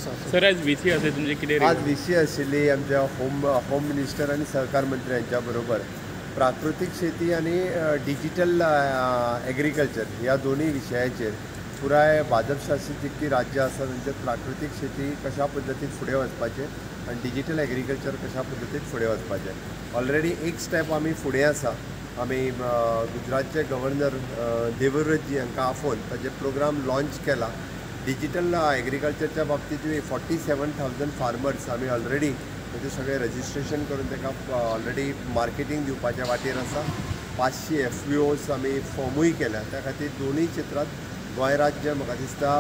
आसा. सर, आज V C आसा तुमचे कितें? आज व्ही सी आशिल्ली आमच्या होम मिनिस्टर आनी सहकार मंत्री हांच्या बरोबर प्राकृतीक शेती आनी डिजिटल एग्रीकल्चर ह्या दोनूय विशयाचेर पुराय भाजप शासीत जितकी राज्यां आसा तांचे प्राकृतीक शेती कशा पद्दतीन फुडें वचपाचें आनी डिजिटल एग्रीकल्चर कशा पद्दतीन फुडें वचपाचें. ऑलरेडी एक स्टेप आमी फुडें आसा. आमी गुजरातचे गव्हर्नर देवव्रतजी हांकां आफोवन ताजे प्रोग्राम लॉंच केला. डिजिटल एग्रीकल्चरच्या बाबतींतूय 47,000 फार्मर्स आमी ऑलरेडी ताचें सगळें रजिस्ट्रेशन करून ताका ऑलरेडी मार्केटींग दिवपाच्या वाटेर आसा. 500 FPOs आमी फॉर्मूय केल्या. त्या खातीर दोनूय क्षेत्रांत गोंय राज्य म्हाका दिसता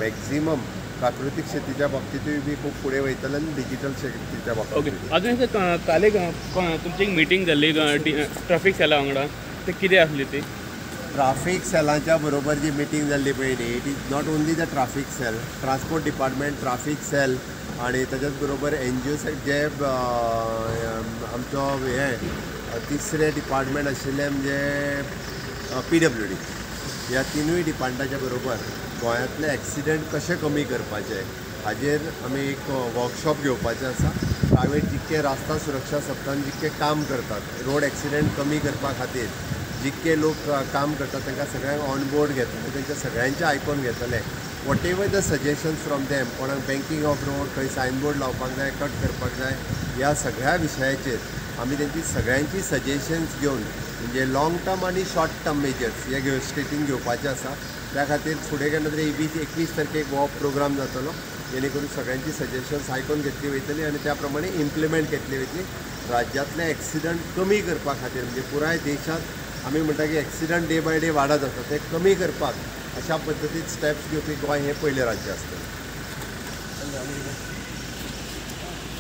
मॅक्झिमम प्राकृतीक शेतीच्या बाबतींतूय बी खूब फुडें वयतलें आनी डिजिटल शेतीच्या बाबतींत. ओके, अजून काल एक तुमची एक मिटींग जाल्ली ट्राफीक सेला वांगडा, ते कितें आसली ती? ट्राफीक सेलाच्या बरोबर जी मिटींग जाल्ली पळय न्ही, it is not only the traffic cell, transport department, traffic cell आनी ताच्याच बरोबर NGO जे आमचो हे तिसरें डिपार्टमेंट आशिल्लें म्हणजे PWD, ह्या तिनूय डिपार्टमेंटाच्या बरोबर गोंयांतले एक्सिडंट कशे कमी करपाचे हाजेर आमी एक वर्कशॉप घेवपाचें आसा. प्रायवेट जितके रास्ता सुरक्षा सप्तान जितके काम करतात रोड एक्सिडंट कमी करपा खातीर जितके लोक काम करतात तांकां सगळ्यांक ऑन बोर्ड घेतले, तांच्या सगळ्यांचें आयकून घेतले. Whatever the suggestions from them, कोणाक बँकींग ऑफ रोड, खंय सायन बोर्ड लावपाक जाय, कट करपाक जाय, ह्या सगळ्या विशयाचेर आमी तेंची सगळ्यांची सजेशन्स घेवन म्हणजे लाँग टर्म आनी शॉर्ट टर्म मेजर्स हे स्टेटीन घेवपाचे आसा. त्या खातीर फुडें केन्ना तरी 21 तारखेक हो प्रोग्राम जातलो, जेणे करून सगळ्यांची सजेशन्स आयकून घेतली वयतली आनी त्या प्रमाणे इम्प्लिमेंट घेतली वयतली. राज्यांतले एक्सिडंट कमी करपा खातीर म्हणजे पुराय देशांत आमी म्हणटा की एक्सिडंट डे बाय डे वाडत आसा, ते कमी करपाक अशा पद्दतीन स्टेप्स घेवपी गोंय हें पयलें राज्य आसतलें.